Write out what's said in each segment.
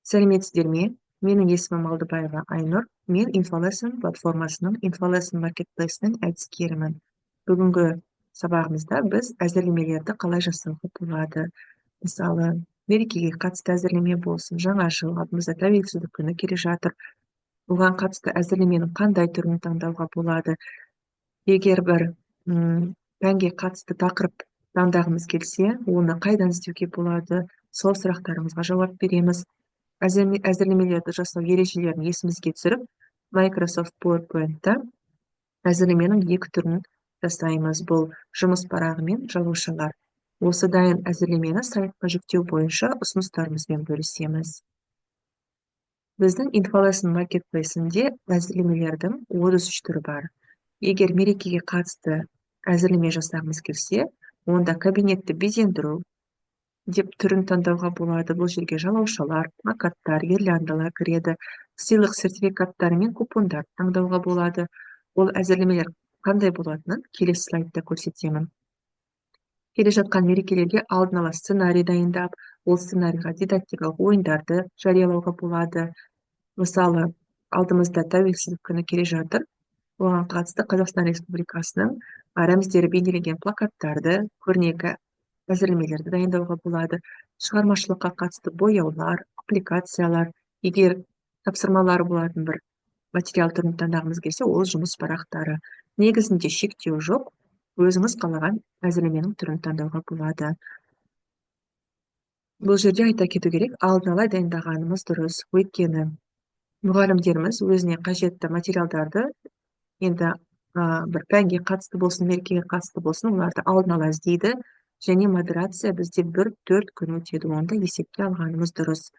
Сәлеметсіздер ме? Менің есімім Алдыбаева Айнұр. Мен InfoLesson платформасының, InfoLesson маркетплейсінің әдіскерімін. Бүгінгі сабағымызда біз әзірлемелерді қалай жасауға болады. Мысалы, мерекеге қатысты әзірлеме болсын, жаңа жыл, алдымызда Тәуелсіздік күні келе жатыр. Оған қатысты әзірлеменің қандай түрін таңдауға болады? Егер бір пәнге қатысты тақырып таңдағымыз келсе, оны қайдан іздеуге болады? Сол сұрақтарыңызға жауап береміз. Әзірлемелерді жасау ережелерін есімізге түсіріп, Microsoft PowerPoint-та әзірлеменің екі түрін жасаймыз. Бұл жұмыс парағы мен жалаушалар. Осы дайын әзірлемені сайтқа жүктеу бойынша ұсыныстарымызбен бөлісеміз. Біздің InfoLesson маркетплейсінде әзірлемелердің 33 түрі бар. Егер мерекеге қатысты әзірлеме жасағымыз келсе, онда кабинетті безендіру деп түрін таңдауға болады. Бұл жерге жалаушалар, плакаттар, гирляндалар кіреді. Сыйлық сертификаттары мен купондар таңдауға болады. Ол әзірлемелер қандай болатынын келесі слайдта көрсетемін. Келе жатқан мерекелерге алдын ала сценарий дайындап, ол сценарийға дидактикалық ойындарды жариялауға болады. Мысалы, алдымызда Тәуелсіздік күні келе жатыр. Оған қатысты Қазақстан Республикасының рәміздері бейнеленген плакаттарды, көрнекі әзірлемелерді дайындауға болады. Шығармашылыққа қатысты бояулар, аппликациялар, егер тапсырмалары болатын бір материал түрін таңдағымыз келсе, ол жұмыс парақтары. Негізінде шектеу жоқ, өзіңіз қалаған әзірлеменің түрін таңдауға болады. Бұл жерде айта кету керек, алдын ала дайындағанымыз дұрыс, өйткені мұғалімдеріміз өзіне қажетті материалдарды енді бір пәнге қатысты болсын, мерекеге қатысты болсын, оларды алдын ала іздейді және модерация бізде 1-4 күн өтеді, оны да есепке алғанымыз дұрыс.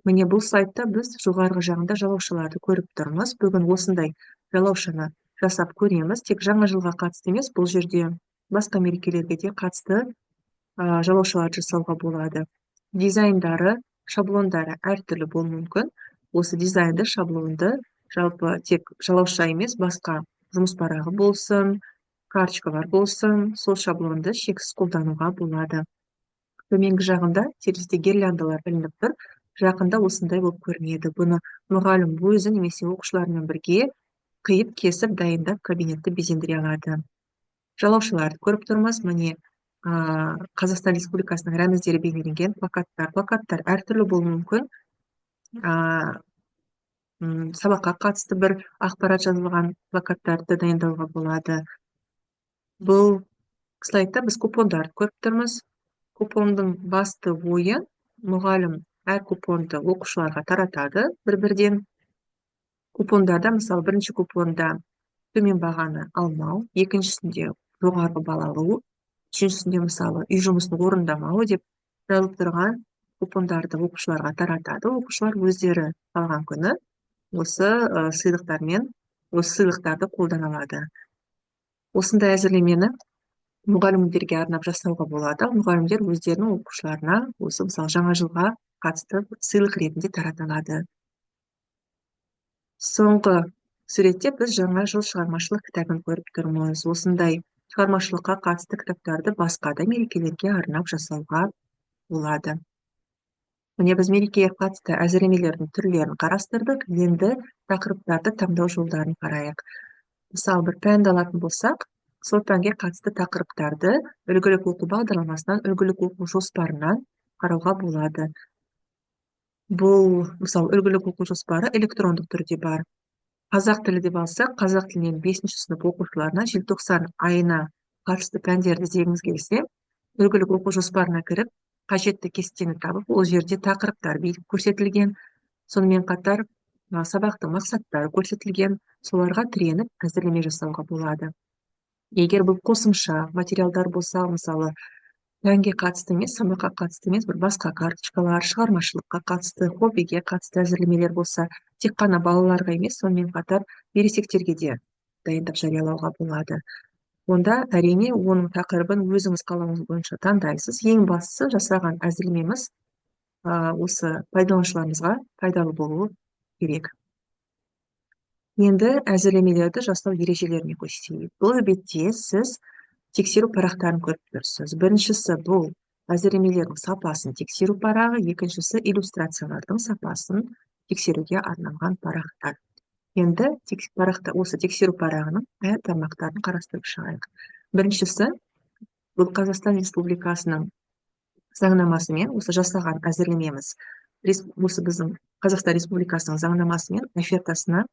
Міне, бұл слайдта біз жоғарғы жағында жалаушаларды көріп тұрмыз. Бүгін осындай жалаушаны жасап көреміз. Тек жаңа жылға қатысты емес, бұл жерде басқа мерекелерге де қатысты жалаушаларды жасауға болады. Дизайндары, шаблондары әртүрлі болуы мүмкін. Осы дизайнды, шаблонды жалпы тек жалауша емес, басқа жұмыс парағы болсын, карточкалар болсын, сол шаблонды шексіз қолдануға болады. Төменгі жағында терезеде гирляндалар ілініп тұр. Жақында осындай болып көрінеді. Бұны мұғалім өзі немесе оқушылармен бірге қиып, кесіп, дайындап, кабинетті безендіре алады. Жалаушаларды көріп тұрмыз. Міне, Қазақстан Республикасының рәміздері бейнеленген плакаттар. Плакаттар әртүрлі болуы мүмкін. Сабаққа қатысты бір ақпарат жазылған плакаттарды дайындауға болады. Бұл слайдта біз купондарды көріп тұрмыз. Купондың басты ойы: мұғалім әр купонды оқушыларға таратады бір бірден. Купондарда, мысалы, бірінші купонда төмен бағаны алмау, екіншісінде жоғарғы балл алу, үшіншісінде, мысалы, үй жұмысын орындамау деп жазылып тұрған купондарды оқушыларға таратады. Оқушылар өздері қалған күні осы сыйлықтармен, осы сыйлықтарды қолдана алады. Осындай әзірлемені мұғалімдерге арнап жасауға болады. Мұғалімдер өздерінің оқушыларына осы, мысалы, жаңа жылға қатысты сыйлық ретінде тарата алады. Соңғы суретте біз жаңа жыл шығармашылық кітабын көріп тұрмыз. Осындай шығармашылыққа қатысты кітаптарды басқа да мерекелерге арнап жасауға болады. Міне, біз мерекеге қатысты әзірлемелердің түрлерін қарастырдық. Енді тақырыптарды таңдау жолдарын қарайық. Мысалы, бір пәнді алатын болсақ, сол пәнге қатысты тақырыптарды үлгілік оқу бағдарламасынан, үлгілік оқу жоспарынан қарауға болады. Бұл, мысалы, үлгілік оқу жоспары электрондық түрде бар. Қазақ тілі деп алсақ, қазақ тілінен бесінші сынып оқушыларына желтоқсан айына қатысты пәндерді іздегіңіз келсе, үлгілік оқу жоспарына кіріп, қажетті кестені табып, ол жерде тақырыптар көрсетілген, сонымен қатар сабақтың мақсаттары көрсетілген, соларға тіреніп әзірлеме жасауға болады. Егер бұл қосымша материалдар болса, мысалы, пәнге қатысты емес, сабаққа қатысты емес, бір басқа карточкалар, шығармашылыққа қатысты, хоббиге қатысты әзірлемелер болса, тек қана балаларға емес, сонымен қатар ересектерге де дайындап жариялауға болады. Онда, әрине, оның тақырыбын өзіңіз қалауыңыз бойынша таңдайсыз. Ең бастысы, жасаған әзірлемеміз осы пайдаланушыларымызға пайдалы болуы керек. Енді әзірлемелерді жасау ережелеріне көшсек. Бұл бетте сіз тексеру парақтарын көріп тұрсыз. Біріншісі, бұл әзірлемелердің сапасын тексеру парағы, екіншісі иллюстрациялардың сапасын тексеруге арналған парақтар. Енді парақта осы тексеру парағының әр тармақтарын қарастырып шығайық. Біріншісі, бұл Қазақстан Республикасының заңнамасымен осы жасаған әзірлемеміз, осы біздің Қазақстан Республикасының заңнамасымен офертасына,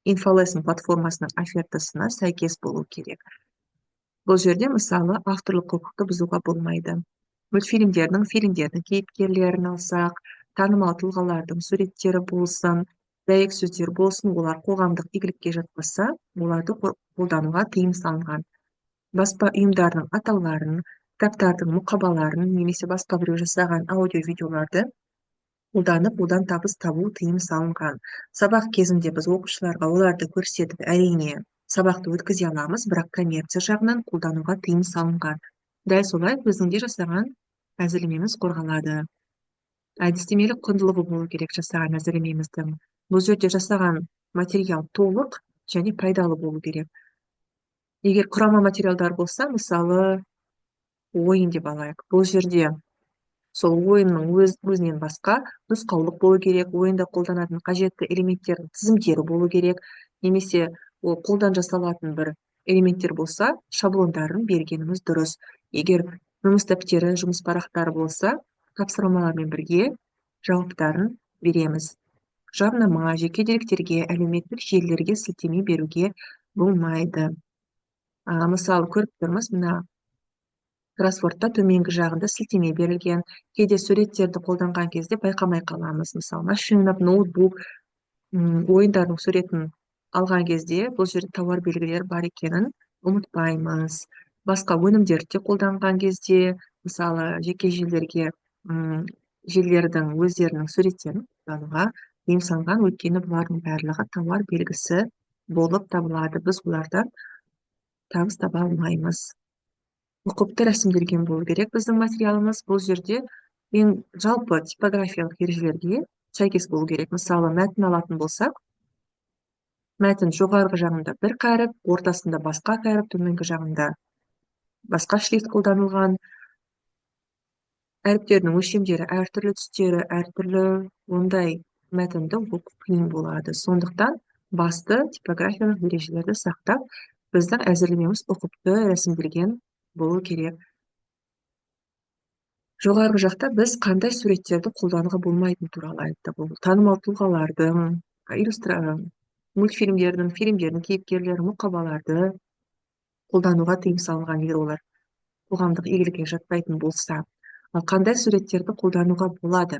InfoLesson платформасының офертасына сәйкес болу керек. Бұл жерде, мысалы, авторлық құқықты бұзуға болмайды. Мультфильмдердің, фильмдердің кейіпкерлерін алсақ, танымал тұлғалардың суреттері болсын, дәйек сөздер болсын, олар қоғамдық игілікке жатпаса, оларды қолдануға тыйым салынған. Баспа ұйымдарының атауларын, кітаптардың мұқабаларын немесе басқа біреу жасаған аудио-видеоларды қолданып, одан табыс табу тыйым салынған. Сабақ кезінде біз оқушыларға оларды көрсетіп, әрине, сабақты өткізе аламыз, бірақ коммерция жағынан қолдануға тыйым салынған. Дәл солай біздің де жасаған әзірлемеміз қорғалады. Әдістемелік құндылығы болу керек жасаған әзірлемеміздің. Бұл жерде жасаған материал толық және пайдалы болу керек. Егер құрама материалдар болса, мысалы, ойын деп алайық. Бұл жерде сол ойынның өзінен басқа нұсқаулық болу керек, ойында қолданатын қажетті элементтердің тізімдері болу керек, немесе ол қолдан жасалатын бір элементтер болса, шаблондарын бергеніміз дұрыс. Егер жұмыс дәптері, жұмыс парақтары болса, тапсырмалармен бірге жауаптарын береміз. Жарнама, жеке деректерге, әлеуметтік желілерге сілтеме беруге болмайды. Мысалы, көріп тұрмыз, мына кроссвордта төменгі жағында сілтеме берілген. Кейде суреттерді қолданған кезде байқамай қаламыз. Мысалы, машина, ноутбук, ойындардың суретін алған кезде бұл жерде тауар белгілері бар екенін ұмытпаймыз. Басқа өнімдерді де қолданған кезде, мысалы, жеке желілерге, желілердің өздерінің суреттерін қолдануға тыйым салынған, өйткені бұлардың барлығы тауар белгісі болып табылады. Біз олардан табыс таба алмаймыз. Ұқыпты рәсімделген болу керек біздің материалымыз. Бұл жерде ең жалпы типографиялық ережелерге сәйкес болу керек. Мысалы, мәтін алатын болсақ, мәтін жоғарғы жағында бір қаріп, ортасында басқа қаріп, төменгі жағында басқа шрифт қолданылған. Әріптердің өлшемдері әртүрлі, түстері әртүрлі, ондай мәтінді оқу қиын болады. Сондықтан басты типографиялық ережелерді сақтап, біздің әзірлемеміз ұқыпты рәсімделген болу керек. Жоғарғы жақта біз қандай суреттерді қолдануға болмайтыны туралы айттық. Бұл танымал тұлғалардың, мультфильмдердің, фильмдердің кейіпкерлері, мұқабаларды қолдануға тыйым салынған, егер олар қоғамдық игілікке жатпайтын болса. Ал қандай суреттерді қолдануға болады?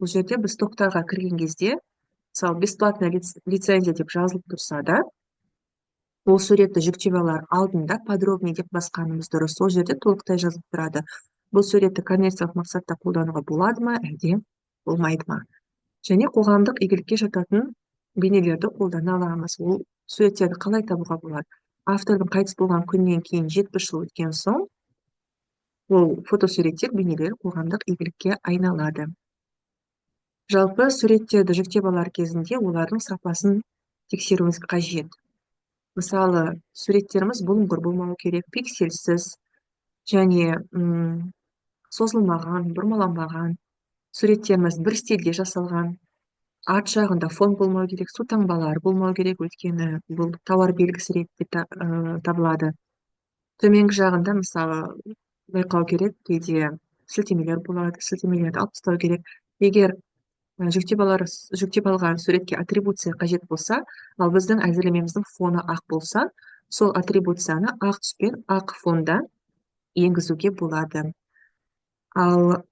Бұл жерде біз топтарға кірген кезде, мысалы, бесплатная лицензия деп жазылып тұрса да, ол суретті жүктеп алар алдында подробнее деп басқанымыз дұрыс. Сол жерде толықтай жазылып тұрады. Бұл суретті коммерциялық мақсатта қолдануға болады ма, әлде болмайды ма? Және қоғамдық игілікке жататын бейнелерді қолдана аламыз. Ол суреттерді қалай табуға болады? Автордың қайтыс болған күннен кейін 70 жыл өткен соң, ол фотосуреттер, бейнелер қоғамдық игілікке айналады. Жалпы суреттерді жүктеп алар кезінде олардың сапасын тексеруіміз қажет. Мысалы, суреттеріміз бұлыңғыр болмау керек, пикселсіз және созылмаған, бұрмаланбаған. Суреттеріміз бір стильде жасалған. Арт жағында фон болмау керек, су таңбалары болмау керек, өйткені бұл тауар белгісі ретінде табылады. Төменгі жағында, мысалы, байқау керек, кейде сілтемелер болады, сілтемелерді алып тастау керек. Егер жүктеп алған суретке атрибуция қажет болса, ал біздің әзірлемеміздің фоны ақ болса, сол атрибуцияны ақ түспен ақ фонда енгізуге болады. Ал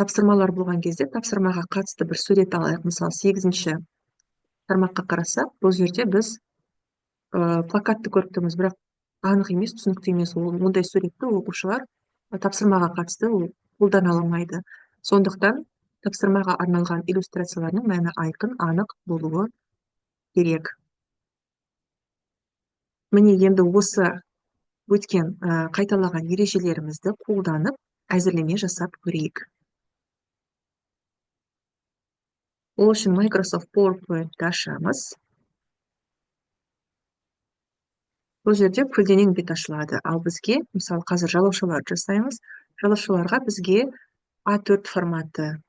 тапсырмалар болған кезде тапсырмаға қатысты бір сурет алайық. Мысалы, 8-ші тармаққа қарасақ, бұл жерде біз плакатты көріп тұрмыз, бірақ анық емес, түсінікті емес. Ол ондай суретті оқушылар тапсырмаға қатысты ол қолдана алмайды. Сондықтан тапсырмаға арналған иллюстрациялардың мәні айқын, анық болуы керек. Міне, енді осы өткен қайталаған ережелерімізді қолданып, әзірлеме жасап көрейік. Ол үшін Microsoft PowerPoint-ты ашамыз. Бұл жерде көлденең бет ашылады. Ал бізге, мысалы, қазір жалаушаларды жасаймыз. Жалаушаларға бізге А4 форматы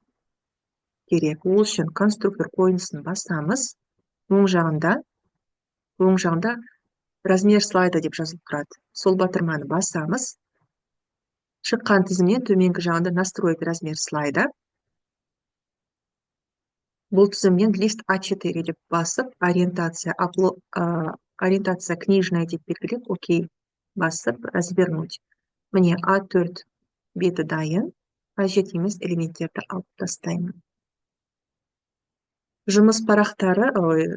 керек. Ол үшін конструктор қойындысын басамыз. Оң жағында размер слайда деп жазылып тұрады. Сол батырманы басамыз. Шыққан тізімнен төменгі жағында настроить размер слайда. Бұл тізімнен лист А4 деп басып, ориентация книжная деп белгілеп, окей басып, развернуть. Міне А4 беті дайын. Қажет емес элементтерді алып тастаймын. Жұмыс парақтары,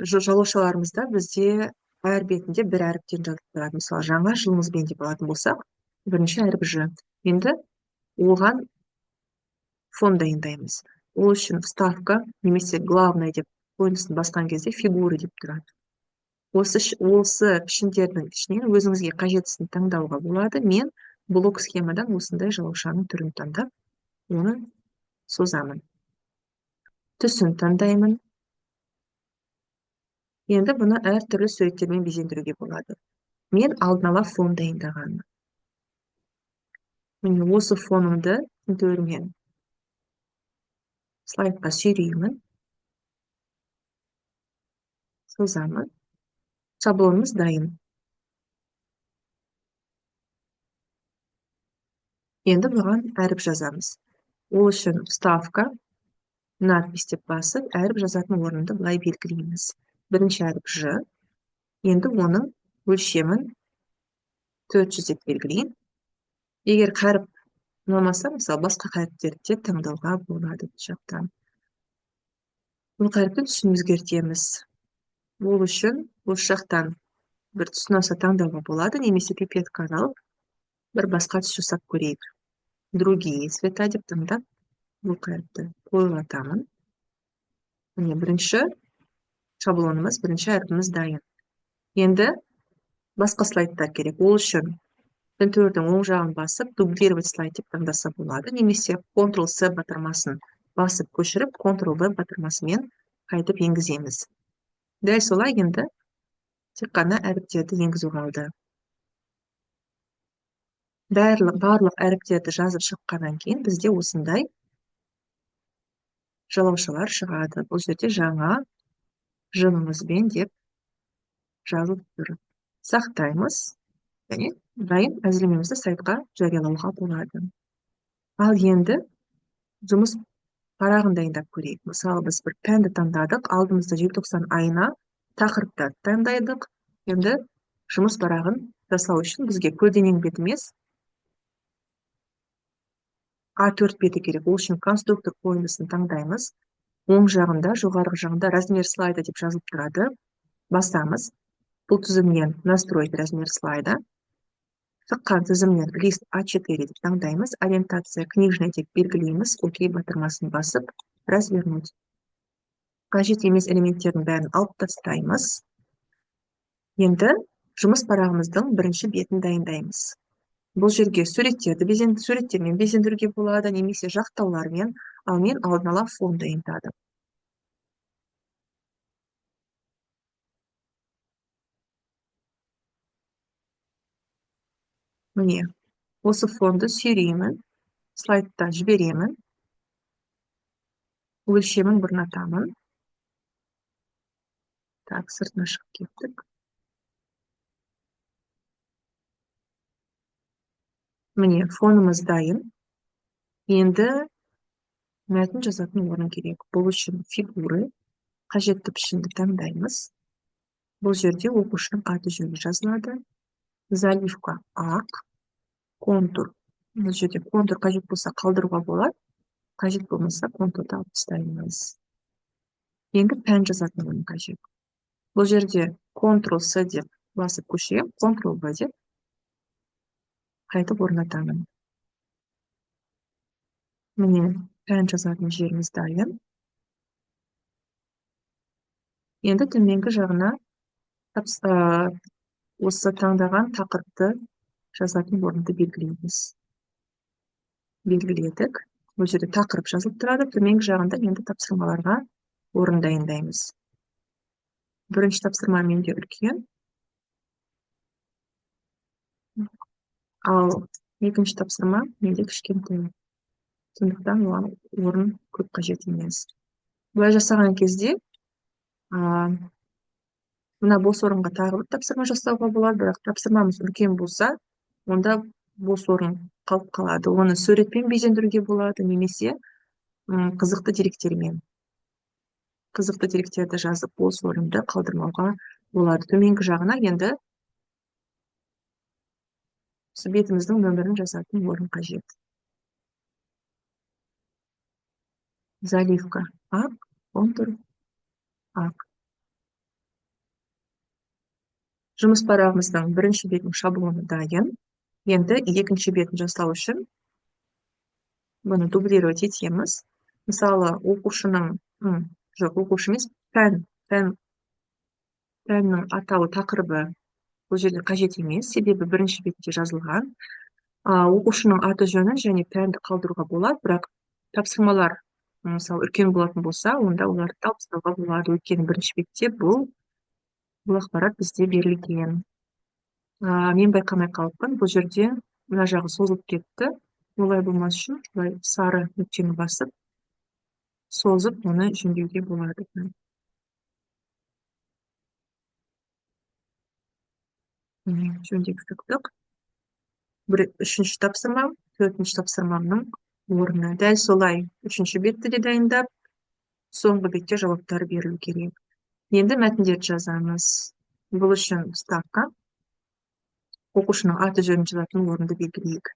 жалаушаларымызда бізде әр бетінде бір әріптен жазылып тұрады. Мысалы, жаңа жылымызбен деп алатын болсақ, бірінші әріп Ж. Енді оған фон дайындаймыз. Ол үшін вставка немесе главное деп қойындысын басқан кезде фигуры деп тұрады. Осы пішіндердің ішінен өзіңізге қажеттісін таңдауға болады. Мен блок схемадан осындай жалаушаның түрін таңдап, оны созамын. Түсін таңдаймын. Енді бұны әртүрлі суреттермен безендіруге болады. Мен алдын ала фон дайындағанмын. Міне осы фонымды тінтуірмен слайдқа сүйреймін. Созамын. Шаблонымыз дайын. Енді бұған әріп жазамыз. Ол үшін вставка, надпись деп басып, әріп жазатын орынды былай белгілейміз. Бірінші әріп Ж. Енді оның өлшемін 400 деп белгілейін. Егер қаріп ұнамаса, мысалы, басқа қаріптерді де таңдауға болады бұл жақтан. Бұл қаріптің түсін өзгертеміз. Ол үшін осы жақтан бір түс ұнаса таңдауға болады, немесе пипетканы алып, бір басқа түс жасап көрейік. Другие цвета деп таңдап, бұл қаріпті қоюлатамын. Міне бірінші шаблонымыз, бірінші әрпіміз дайын. Енді басқа слайдтар керек. Ол үшін тінтуірдің оң жағын басып, дублировать слайд деп таңдаса болады, немесе Ctrl-C батырмасын басып көшіріп, Ctrl-V батырмасымен қайтып енгіземіз. Дәл солай енді тек қана әріптерді енгізу қалды. Барлық әріптерді жазып шыққаннан кейін бізде осындай жалаушалар шығады. Бұл жерде жаңа жылымызбен деп жазылып тұр. Сақтаймыз және дайын әзірлемемізді сайтқа жариялауға болады. Ал енді жұмыс парағын дайындап көрейік. Мысалы, біз бір пәнді таңдадық, алдымызда желтоқсан айына тақырыптарды таңдайдық. Енді жұмыс парағын жасау үшін бізге көлденең бет емес, А4 беті керек. Ол үшін конструктор қойындысын таңдаймыз. Оң жағында, жоғарғы жағында размер слайда деп жазылып тұрады. Басамыз. Бұл тізімнен настроить размер слайда. Шыққан тізімнен лист А4 деп таңдаймыз. Ориентация книжная деп белгілейміз. Окей батырмасын басып, развернуть. Қажет емес элементтердің бәрін алып тастаймыз. Енді жұмыс парағымыздың бірінші бетін дайындаймыз. Бұл жерге суреттерді суреттермен безендіруге болады, немесе жақтаулармен, ал мен алдын ала фон дайындадым. Міне, осы фонды сүйреймін, слайдта жіберемін, өлшемін орнатамын. Так, сыртына шығып кеттік. Міне, фонымыз дайын. Енді мәтін жазатын орын керек. Бұл үшін фигуры, қажетті пішінді таңдаймыз. Бұл жерде оқушының аты жөні жазылады. Заливка ақ, контур. Бұл жерде контур қажет болса қалдыруға болады, қажет болмаса контурды алып тастаймыз. Енді пән жазатын орын қажет. Бұл жерде Ctrl-C деп басып көшіремін, Ctrl-V деп қайтып орнатамын. Міне, пән жазатын жеріміз дайын. Енді төменгі жағына осы таңдаған тақырыпты жазатын орынды белгілейміз. Белгіледік. Бұл жерде тақырып жазылып тұрады. Төменгі жағында енді тапсырмаларға орын дайындаймыз. Бірінші тапсырма менде үлкен. Ал Екінші тапсырма менде кішкентай, сондықтан оған орын көп қажет емес. Былай жасаған кезде мына бос орынға тағы бір тапсырма жасауға болады, бірақ тапсырмамыз үлкен болса, онда бос орын қалып қалады. Оны суретпен безендіруге болады, немесе қызықты деректермен. Қызықты деректерді жазып, бос орынды қалдырмауға болады. Төменгі жағына енді бетіміздің нөмірін жазатын орын қажет. Заливка ақ, контур ақ. Жұмыс парағымыздың бірінші бетінің шаблоны дайын. Енді екінші бетін жасау үшін бұны дублировать етеміз. Мысалы, оқушының, жоқ, оқушы емес, пәннің атауы, тақырыбы бұл жерде қажет емес, себебі бірінші бетте жазылған. Оқушының аты жөнін және пәнді қалдыруға болады, бірақ тапсырмалар, мысалы, үлкен болатын болса, онда оларды алып тастауға болады. Өйткені бірінші бетте бұл ақпарат бізде берілген. Мен байқамай қалыппын, бұл жерде мына жағы созылып кетті. Олай болмас үшін былай сары нүктені басып, созып оны жөндеуге болады. Міне, жөндеп шықтық. Бір үшінші тапсырмам, төртінші тапсырмамның орны. Дәл солай үшінші бетті де дайындап, соңғы бетте жауаптар берілу керек. Енді мәтіндерді жазамыз. Бұл үшін вставка. Оқушының аты жөнін жазатын орынды белгілейік.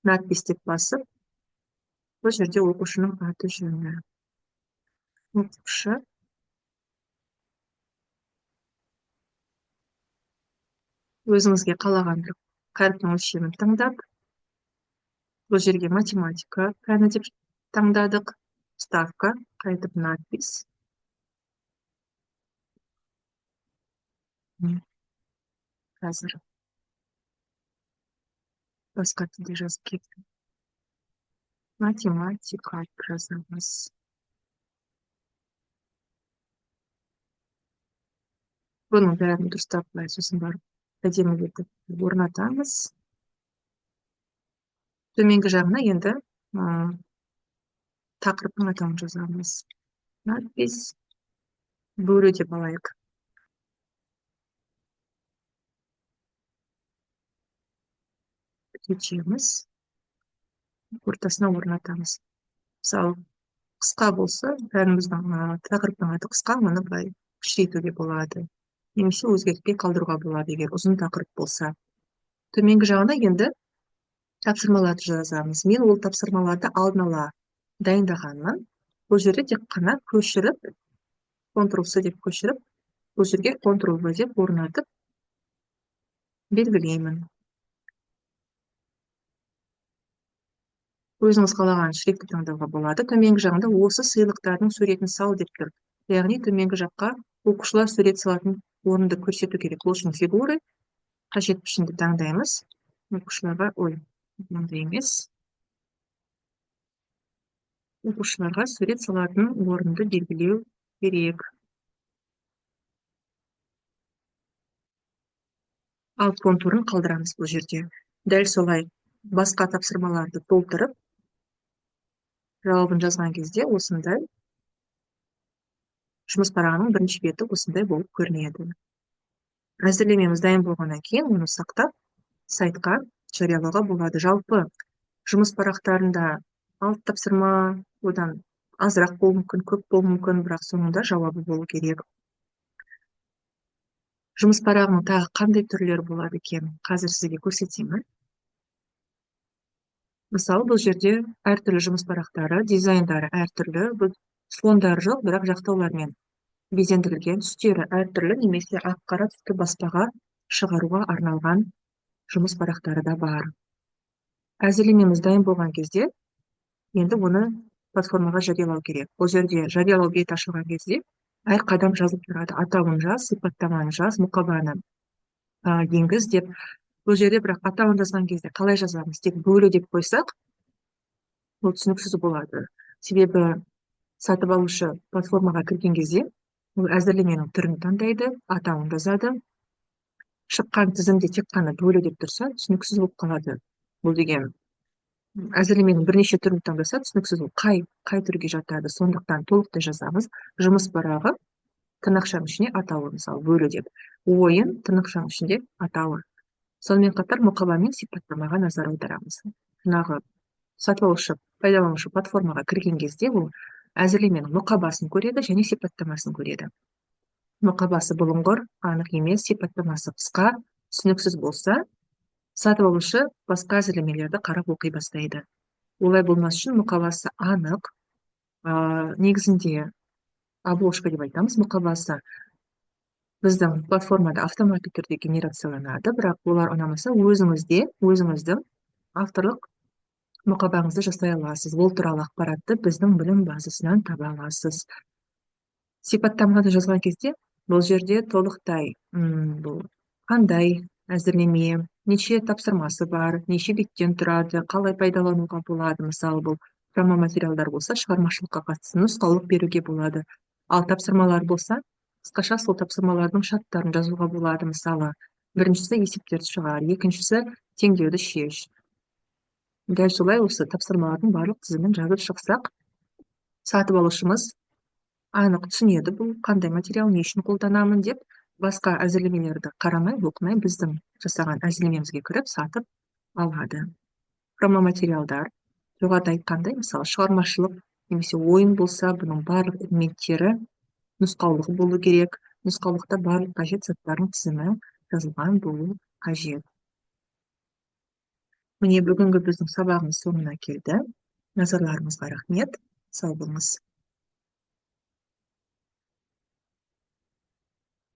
Надпись деп басып, бұл жерде оқушының аты жөні. Оқушы. Өзіңізге қалаған бір қаріптің өлшемін таңдап, бұл жерге математика пәні деп таңдадық. Вставка, қайтып надпись. Қазір басқа тілде жазып кеттім. Математика деп жазамыз. Бұның бәрін дұрыстап былай сосын барып әдемі етіп орнатамыз. Төменгі жағына енді тақырыптың атауын жазамыз. Надпись бөрі деп алайық. Кешеміз. Ортасына орнатамыз. Мысалы, қысқа болса, бәріміздің тақырыптың аты қысқа, оны былай кішірейтуге болады. Немесе өзгертпей қалдыруға болады, егер ұзын тақырып болса. Төменгі жағына енді тапсырмаларды жазамыз. Мен ол тапсырмаларды алдын ала дайындағанмын. Бұл жерде тек қана көшіріп, Ctrl-C деп көшіріп, бұл жерге Ctrl-V деп орнатып белгілеймін. Өзіңіз қалаған шрифтті таңдауға болады. Төменгі жағында осы сыйлықтардың суретін сал деп тұр. Яғни төменгі жаққа оқушылар сурет салатын орынды көрсету керек. Ол үшін фигуры, қажет пішінді таңдаймыз. Оқушыларға, ой, мындай емес. Оқушыларға сурет салатын орынды белгілеу керек. Ал контурын қалдырамыз бұл жерде. Дәл солай басқа тапсырмаларды толтырып, жауабын жазған кезде осындай жұмыс парағының бірінші беті осындай болып көрінеді. Әзірлемеміз дайын болғаннан кейін оны сақтап, сайтқа жариялауға болады. Жалпы жұмыс парақтарында 6 тапсырма, одан азырақ болуы мүмкін, көп болуы мүмкін, бірақ соңында жауабы болу керек. Жұмыс парағының тағы қандай түрлері болады екен, қазір сізге көрсетемін. Мысалы, бұл жерде әртүрлі жұмыс парақтары, дизайндары әртүрлі, бұл фондары жоқ, бірақ жақтаулармен безендірілген, түстері әртүрлі немесе ақ-қара түсті баспаға шығаруға арналған жұмыс парақтары да бар. Әзірлемеміз дайын болған кезде енді оны платформаға жариялау керек. Бұл жерде жариялау беті ашылған кезде әр қадам жазылып тұрады. Атауын жаз, сипаттаманы жаз, мұқабаны енгіз деп. Бұл жерде бірақ атауын жазған кезде қалай жазамыз? Тек бөлі деп қойсақ, ол түсініксіз болады. Себебі сатып алушы платформаға кірген кезде ол әзірлеменің түрін таңдайды, атауын жазады. Шыққан тізімде тек қана бөлі деп тұрса, түсініксіз болып қалады. Бұл деген әзірлеменің бірнеше түрін таңдаса, түсініксіз, ол қай түрге жатады. Сондықтан толықтай жазамыз: жұмыс парағы, тырнақшаның ішіне атауы, мысалы, бөлу деп, ойын, тырнақшаның ішінде атауы. Сонымен қатар мұқаба мен сипаттамаға назар аударамыз. Жаңағы сатып алушы, пайдаланушы платформаға кірген кезде ол әзірлеменің мұқабасын көреді және сипаттамасын көреді. Мұқабасы бұлыңғыр, анық емес, сипаттамасы қысқа, түсініксіз болса, сатып алушы басқа әзірлемелерді қарап оқи бастайды. Олай болмас үшін мұқабасы анық, негізінде обложка деп айтамыз. Мұқабасы біздің платформада автоматты түрде генерацияланады, бірақ олар ұнамаса, өзіңізде өзіңіздің авторлық мұқабаңызды жасай аласыз. Ол туралы ақпаратты біздің білім базасынан таба аласыз. Сипаттаманы жазған кезде бұл жерде толықтай бұл қандай әзірлеме, неше тапсырмасы бар, неше беттен тұрады, қалай пайдалануға болады. Мысалы, бұл құрама материалдар болса, шығармашылыққа қатысты нұсқаулық беруге болады. Ал тапсырмалар болса, қысқаша сол тапсырмалардың шарттарын жазуға болады. Мысалы, біріншісі есептерді шығар, екіншісі теңдеуді шеш. Дәл солай осы тапсырмалардың барлық тізімін жазып шықсақ, сатып алушымыз анық түсінеді, бұл қандай материал, не үшін қолданамын деп, басқа әзірлемелерді қарамай, оқымай, біздің жасаған әзірлемемізге кіріп, сатып алады. Құрама материалдар, жоғарыда айтқандай, мысалы, шығармашылық немесе ойын болса, бұның барлық элементтері, нұсқаулығы болу керек. Нұсқаулықта барлық қажет заттардың тізімі жазылған болу қажет. Міне, бүгінгі біздің сабағымыз соңына келді. Назарларыңызға рахмет, сау болыңыз.